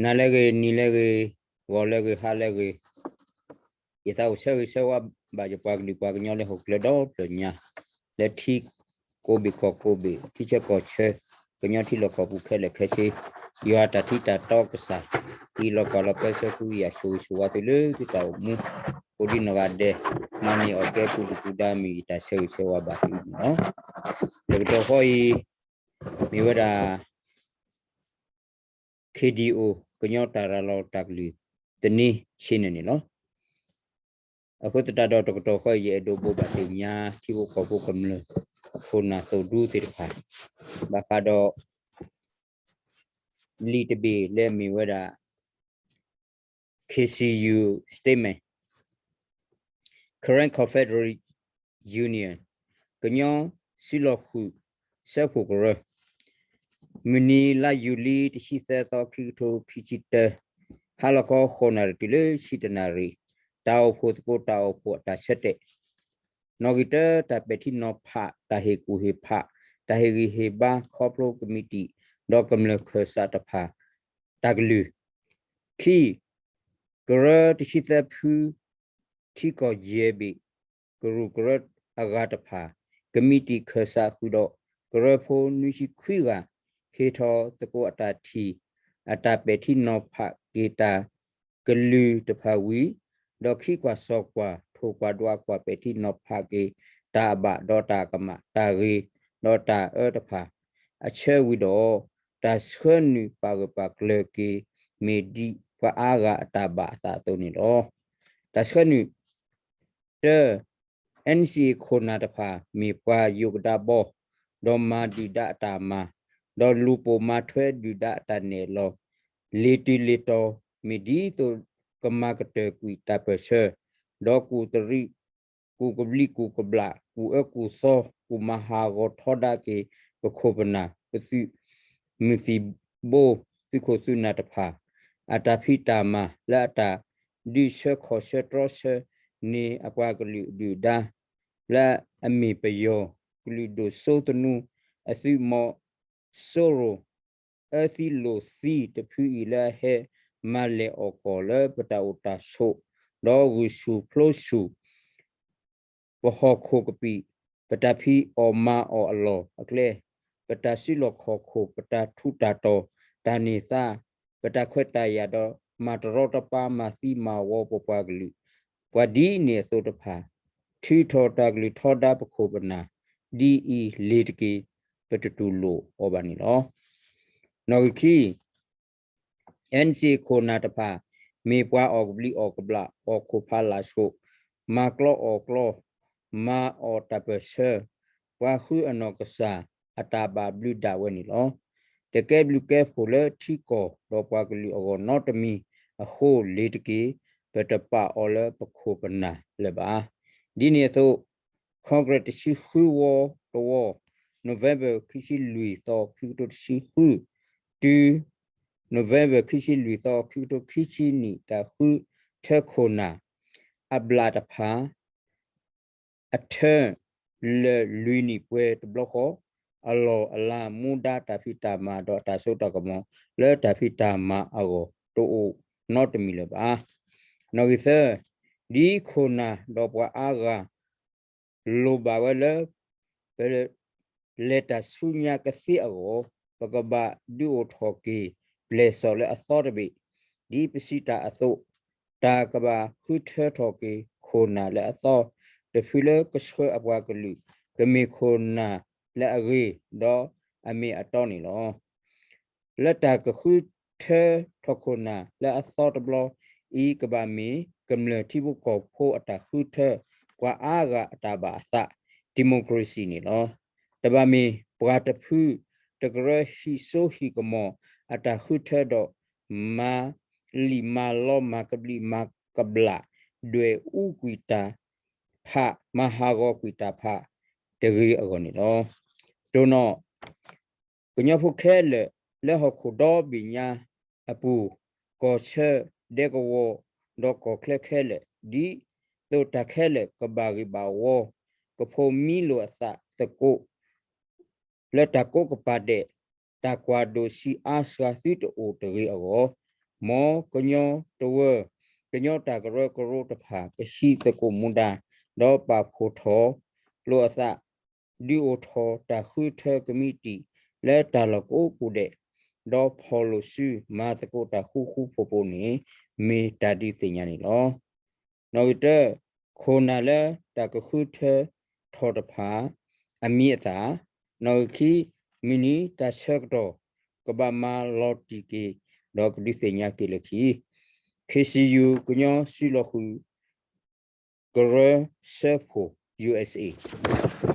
နၤလၢအဂ့ၤ နံၤလၢအဂ့ၤ ဂီၤလၢအဂ့ၤ ဟါလၢအဂ့ၤ, ယသးအိၣ်ဆၢဂ့ၤဆၢဝါဘၣ်ယပှၤကလုာ်ပှၤကညီလၢဟီၣ်ခိၣ်ချၢဒီဖျၢၣ်ညါ, လၢထံကိးဘ့ၣ်ကီၢ်ကိးဘ့ၣ် ထံဆၢကီၢ်ဆၢ ကညီထံလီၢ်ကီၢ်ပူၤခဲလၢာ်ခဲဆ့, ယွၤအတၢ်ထံတၢ်တီကစၢ် အံၤလီၤကီၢ်လီၤပၢဆၢဃုကယာ်ဆိၣ်ဂ့ၤဆိၣ်ဝါသုလၢသုတၢ်အိၣ်မူ, အိၣ်ဒံးနီၢ်ဂၤဒဲး, မၤန့ၢ်အီၣ်ကဲပူၤဒုၣ်ပူၤဒါ မ့ၢ်ယတၢ်ဆၢဂ့ၤဆၢဝါဘၣ်သုန့ၣ်လီၤ. တကတီၢ်ဃီအံၤ မ့ၢ်ဝဲဒၣ် KDO ကညီတၢ်ရၤလီၤတၢ်ကလုၢ် တနံၤဆ့ၣ်န့ၣ်န့ၣ်လီၤ. အဃိသတးဒီးတကတီၢ်ဃီအံၤ ယအဲၣ်ဒိးဘိးဘၣ်သ့ၣ်ညါ ထံဖိကီၢ်ဖိကမျၢၢ် ခိၣ်နၢ်သိၣ်ဒူသ့ၣ်တဖၣ် ဘၣ်ဃးဒီး လံာ်တဘ့ၣ်လၢအမ့ၢ်ဝဲဒၣ် KCU Statement, Karen Confederate Union, ကညီစုလီၤဃုာ်စၢဖှိၣ်ကရၢ, မုၢ်နံၤလါယူၤလံ တဆံသၢသီ ခံကထိခံဆံတၢ, ဟါလီၤခီ ဃိးနၣ်ရံၣ်တုၤလၢ ဆံတၢနၣ်ရံၣ်, တၢ်အိၣ်ဖှိၣ်သကိးတၢ်အိၣ်ဖှိၣ်အတၢ်ဆၢတဲာ် နီၣ်ဂံၢ်တၢ တၢ်ပဲာ်ထံနီၤဖး တၢ်ဟ့ၣ်ကူၣ်ဟ့ၣ်ဖး တၢ်ဟ့ၣ်ဂံၢ်ဟ့ၣ်ဘါ ခီဖျိကမံးတံာ် ဒီးကမျၢၢ်ခၢၣ်စးတဖၣ် တၢ်ကလုၢ်, ခံ, ကရၢတဆံသၢဖု ထံကီၢ်ယဲၢ်ဘ့ၣ် ကရူၢ်ကရၢအဂၤတဖၣ် ကမံးတံာ်ခၢၣ်စးဃုာ်ဒီး ကရၢဖိနွံဆံခွံဂၤ ဟ့ၣ်ထီၣ်သကိးအတၢ်ထံၣ် အတၢ်ပဲာ်ထံနီၤဖးက့ၤတၢ်ကလုၢ်တဖၣ်ဝံၤ, ဒီးခံကွၢ်စီၤကွၢ် ထိၣ်ကွၢ်ဒွးကွၢ် ပဲာ်ထံနီၤဖးက့ၤ တၢ်အဘၣ်ဒီးတၢ်ကမၣ် တၢ်ဂ့ၤ ဒီးတၢ်အၢတဖၣ် အဆၢဝံၤဒီး တၢ်ဆှၢနုာ်ပာ်ဂၢၢ်ပာ်ကျၢၤက့ၤ မ့ၢ်ဒ်ပှၤအါဂၤအတၢ်ဘၣ်အသးအသိးန့ၣ်လီၤ. တၢ်ဆှၢနုာ် တၢ, NCA ခိၣ်နၢ်တဖၣ် မ့ၢ်ပှၤယိးကဒါဘီ, ဒီးမၤဒုၣ်ဒါအတၢ်မၤ, ဒီးလူၤပိာ်မၤထွဲဒုၣ်ဒါအတၢ်နဲၣ်လီၤ လ့ၤတုၤလ့ၤတီၤ မ့ၢ်ဒ်သိးကမၤကတၢၢ်ကွံာ်တၢ်ပၢၢ်ဆၢ, ဒီးကူၣ်တရံး ကူၣ်ကဘျံးကူၣ်ကဘျၣ် ကူၣ်အၢကူၣ်သီ ကူၣ်မၤဟးဂီၤထီဒါက့ၤ ပခိၣ်ပနၢ် ပသုးမုၢ်သံၣ်ဘိ သုးခိၣ်သုးနၢ်တဖၣ် အတၢ်ဖံးတၢ်မၤ လၢအတၢ်ဒုးဆၢခီၣ်ဆၢတြီဆၢန့ၢ်အပှၤကလုာ်ဒုၣ်ဒါ လၢအမ့ၢ်ပယီၤကလုာ်ဒိၣ်စိသနူ အသုးမီၤစိရိၤ အၢသံလိာ်သံတဖုအံၤလၢအဟဲမၤလဲၢ်အီၣ်ကီၢ်လၢပတၢ်အိၣ်တၢ်ဆိး ဒီးဂုာ်ဆူၣ်ပျိဆူၣ် ပဟီၣ်ခိၣ်ကပံာ် ပတၢ်ဖံးအီၣ်မၤအီၣ်အလီၢ်အကျဲ, ပတၢ်စုလီၢ်ခီၣ်ခိၣ် ပတၢ်ထူးတၢ်တီၤ တၢ်န့ၢ်သါ ပတၢ်ခွဲးတၢ်ယာ်ဒီး မၤတရီတပါမၤသံမၤဝီပပှၤကလုာ် ပှၤဒ်န့ၣ်အသိးတဖၣ် ထုးထီၣ်တၢ်ကလုၢ်ထီဒါပခိၣ်ပနၢ် ဒ်အံၤလ့ၤတက့ၢ် ပတတူၢ်လိာ်အီၤဘၣ်န့ၣ်လီၤ. နီၣ်ဂံၢ်ခံ NCA ခိၣ်နၢ်တဖၣ် မ့ၢ်ပှၤအီၣ်ကဘျံးအီၣ်ကဘျၣ် အီၣ်ခိၣ်ဖးလာ်ဆိး, မၤကျီအီၣ်ကျီ, မၤအီၣ်တၢ်ပၢၢ်ဆၢ, ပှၤဃုအနီၢ်ကစၢ်အတၢ်ဘၣ်ဘျုးဒၣ်ဝဲန့ၣ်လီၤ. တကဲဘျုးကဲဖှိၣ်လၢထံကီၢ်ဒီးပှၤကလုာ်အဂီၢ်နီတမံၤအဃိ လ့ၤတက့ၢ် ပတပာ်အီၤလၢပခိၣ်ပနၢ်လၢၤဘၣ်. ဒ်န့ၣ်အသိး Congress တဆံဃုဝီတဝီ, November ခံဆံလွံၢ်သီ ခံကထိတဆံဃု တုၤ November ခံဆံလွံၢ်သီ ခံကထိခံဆံနံၣ် တၢ်ဃုထၢခိၣ်နၢ် အဘျၣ်တဖၣ် အထၢ လၢာ်လွံၢ်နံၣ်ပှဲၤတဘျီဃီ အလီၢ်အလၤမူဒါတၢ်ဖံးတၢ်မၤဒီးတၢ်စိတၢ်ကမီၤလၢတၢ်ဖံးတၢ်မၤအဂီၢ်တအိၣ်နီတမံၤလၢၤဘၣ်. နီၣ်ဂံၢ်သၢ, ဒ်ခိၣ်နၢ်ဒီးပှၤအါဂၤ လိၣ်ဘၣ်ဝဲလၢ ပ လဲၤတၢ်ဆူညါကသ့အဂီၢ် ပကဘၣ်ဒုးအိၣ်ထီၣ်က့ၤ ပျဲၢ်စီၣ်လၢအသီတဘ့ၣ်, ဒ်ပစံးတၢ်အသိး, တၢ်ကဘၣ်ဃုထၢထီၣ်က့ၤခိၣ်နၢ်လၢအသီတဖုလၢကဆှၢအပှၤကလုာ် ကမ့ၢ်ခိၣ်နၢ်လၢအဂ့ၤဒီးအမ့ၢ်အတီန့ၣ်လီၤ. လၢတၢ်ကဃုထၢထီၣ်ခိၣ်နၢ်လၢအသီတဘျီအံၤ ကဘၣ်မ့ၢ်ကမျၢၢ်ထံဖိကီၢ်ဖိအတၢ်ဃုထၢ ပှၤအါဂၤအတၢ်ဘၣ်အသး democracy န့ၣ်လီၤ. တဘၣ်မ့ၢ်ပှၤတဖုတကရၢဟံၣ်စိဟံၣ်ကမီၤအတၢ်ဃုထၢဒီး မၤလံာ်မၤလီမၤကဘျံးမၤကဘျၣ် ဒွဲၣ်အူကွံာ်တၢ်ဖး မၤဟးဂီၤကွံာ်တၢ်ဖးတဂ့ၤအဂီၢ်န့ၣ်လီၤ. တိၢ်နီၣ် ကညီဖိခဲလၢာ် လၢဟီၣ်ခိၣ်ဒီဘ့ၣ်ညါအပူၤ, ကီၢ်ဆၢဒဲကဝီၤ ဒီးကီၢ်ချၢခဲလၢာ် ဒ်သိးတၢ်ခဲလၢာ်ကဘၣ်ဂ့ၤဘၣ်ဝီ, ကဖိးမံလိာ်အသးသကိး လၢတၢ်ကိးကပၤဒဲး တၢ်ကွၢ်ဒိၣ်ဆံးအါစှၤသုတအိၣ်တဂ့ၤအဂီၢ်, မ်ကညီတဝၢ ကညီတၢ်ကရၢကရိတဖၣ် ကဟံးသကိးမူဒါ ဒီးပာ်ဖှိၣ်ထီၣ်လိာ်အသး ဒုးအိၣ်ထီၣ်တၢ်ဃုထၢကမံးတံာ် လၢတၢ်လီၢ်ကအိၣ်ပူၤဒဲး ဒီးဖီၣ်လိာ်စုမၤသကိးတၢ်ဃူဃူဖိးဖိးန့ၣ် မ့ၢ်တၢ်ဒုးသ့ၣ်ညါန့ၣ်လီၤ. နီၣ်ဂံၢ်တၢ, ခိၣ်နၢ်လၢတၢ်ကဃုထၢထီၣ်တဖၣ် အမံၤအသၣ်, နီၣ်ဂံၢ်ခံ, မုၢ်နံၤတၢ်ဆၢကတီၢ် ကဘၣ်မၤလီၤတံၢ်က့ၤ ဒီးကဒုးသ့ၣ်ညါက့ၤလၢခံ ခ့ၣ်စံယူၣ် ကညီစုလီၤဃုာ် ကရၢစၢဖှိၣ် ယူႇအၢၣ်စ့ၣ်အ့